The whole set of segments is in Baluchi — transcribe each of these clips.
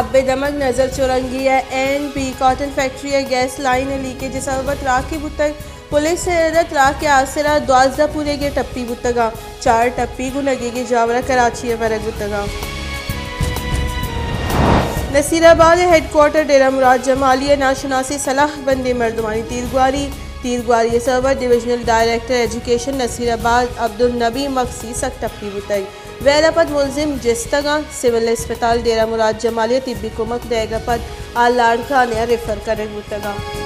اب ءِ دمگ نزر چورنگی ءَ این بی کاٹن فیکٹری ءِ گیس لائن ءِ لیکیج ءِ سبب ءَ تراکے بوتگ۔ پولیس ءِ رد ءَ تراک ءِ آسر ءَ دوازدہ پوریگ ءَ ٹپی بوتگ اَنت۔ چار ٹپی گوں لگیگیں جاور ءَ کراچی ءَ برگ بوتگ اَنت۔ نصیر آباد ءِ ہیڈ کوارٹر ڈیرہ مراد جمالی ءَ ناشناسیں سلاہ بندیں مردمانی تیرگواری۔ تیرگواری ءِ سبب ءَ ڈویژنل ڈائریکٹر ایجوکیشن نصیر آباد عبدالنبی مگسی سک ٹپی بوتگ۔ ویل ءَ پد ملزم جستگ اَنت۔ سول اسپتال ڈیرہ مراد جمالی ءَ طبی کمک دئیگ ءَ پد آ لاڑکانہ ءَ ریفر کنگ بوتگ اَنت۔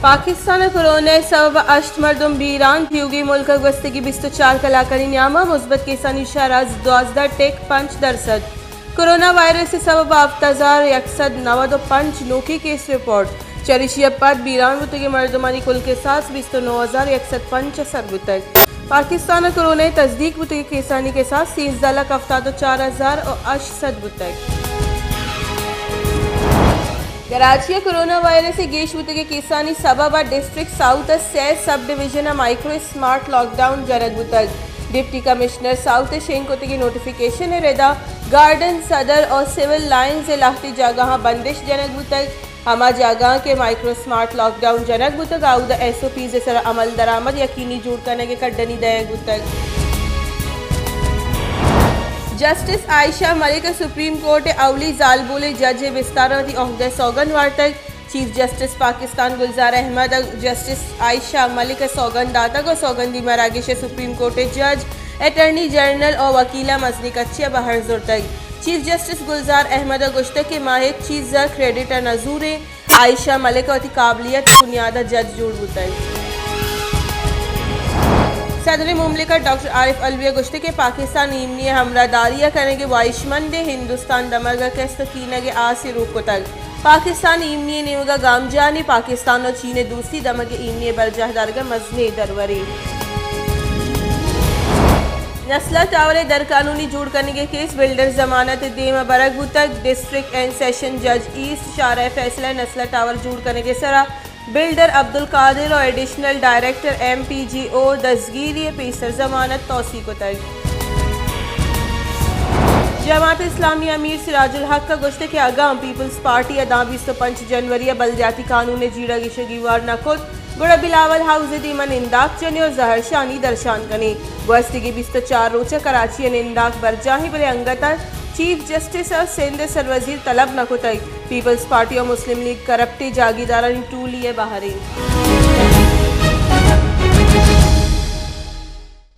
پاکستان ءَ کرونا ءِ سبب ءَ ہشت مردم بیران، دیوگی ملک ءَ گوستگیں بیست ءُ چار کلاکانی نیام ءَ مثبت کیسانی شرح دوازدہ ٹک پنچ درسد۔ کرونا وائرس ءِ سبب ءَ ہفت ہزار یک سد نود ءُ پنچ نوکیں کیس رپورٹ۔ چریشی ءَ پد بیران بوتگیں مردمانی کل کساس بیست ءُ نو ہزار یک سد پنچ ءَ سر بوتگ۔ پاکستان ءَ کرونا ءِ تصدیق بوتگیں کیسانی کساس سیزدہ لکھ ہفتاد ءُ چار ہزار ءُ ہشت سد بوتگ۔ کراچی ءَ کرونا وائرس ءِ گیش بوتگیں کیسانی سبب ءَ ڈسٹرکٹ ساؤتھ ءِ سئے سب ڈویژن ءَ مائیکرو اسمارٹ لاک ڈاؤن جنگ بوتگ۔ ڈپٹی کمشنر ساؤتھ ءِ شنگ کتگیں نوٹیفیکیشن ءِ ردا گارڈن صدر ءُ سول لائنز ءِ لہتیں جاگہاں بندش جنگ بوتگ۔ ہما جاگہاں کہ مائیکرو اسمارٹ لاک ڈاؤن جنگ بوتگ، آودا ایس او پیز ءِ سرا عمل درآمد یقینی جوڑ کنگ ءِ کڈنی دئیگ بوتگ۔ جسٹس عائشہ ملک ءَ سپریم کورٹ ءِ اولی زالبولیں جج ءِ بستار ءَ وتی عہدہ ءِ سوگند وارتگ۔ چیف جسٹس پاکستان گلزار احمد ءَ جسٹس عائشہ ملک ءَ سوگند داتگ ءُ سوگندی مراگش ءَ سپریم کورٹ ءِ جج، اٹارنی جنرل ءُ وکیلاں مزنیں کچے ءَ بہر زرتگ۔ چیف جسٹس گلزار احمد ءَ گوشتگ کہ ما ہچ چیز ءَ کریڈٹ ءَ نہ زوریں، عائشہ ملک ءَ وتی قابلیت ءِ بنیاد ءَ جج جوڑ بوتگ۔ صدر مملکت ڈاکٹر عارف علوی ءَ گوشتگ کہ پاکستان ایمنی ءِ ہمراہداری ءَ کنگ ءِ واہشمند ءُ ہندوستان دمگ ءَ کست ءُ کینگ ءِ آس ءَ روک کتگ۔ پاکستان ایمنی ءِ نیمگ ءَ گامجنیں، پاکستان ءُ چین ءِ دوستی دمگ ءِ ایمنی ءِ برجاہ دارگ ءَ مزنیں درورے۔ نسلا ٹاور ءِ درقانونی جوڑ کنگ ءِ کیس بلڈر ضمانت ءِ دیم ءَ برگ بوتگ۔ ڈسٹرکٹ اینڈ سیشن جج ایسٹ شارع ءِ فیصلہ ءَ نسلا ٹاور جوڑ کنگ ءِ سرا بلڈر عبدالقادر ءُ ایڈیشنل ڈائریکٹر ایم پی جی او دزگیری ءَ پیسر ضمانت توسیع کتگ۔ جماعت اسلامی ءِ امیر سراج الحق ءَ گوشتگ کہ اگاں پیپلز پارٹی ءَ داں بیست ءُ پنچ جنوری ءَ بلدیاتی قانون ءِ جیڑگ ءِ شگیوار نہ کت، گڑا بلاول ہاؤس ءِ دیما ننداک جنی ءُ زہرشانی درشان کنی۔ گوستگیں بیست ءُ چار روچ ءَ کراچی ءَ ننداک برجاہیں، بلے انگت ءَ چیف جسٹس ءُ سندھ ءِ سروزیر طلب نہ کتگ۔ پیپلز پارٹی ءُ مسلم لیگ کرپٹیں جاگیدارانی ٹولی ءِ بہر انت۔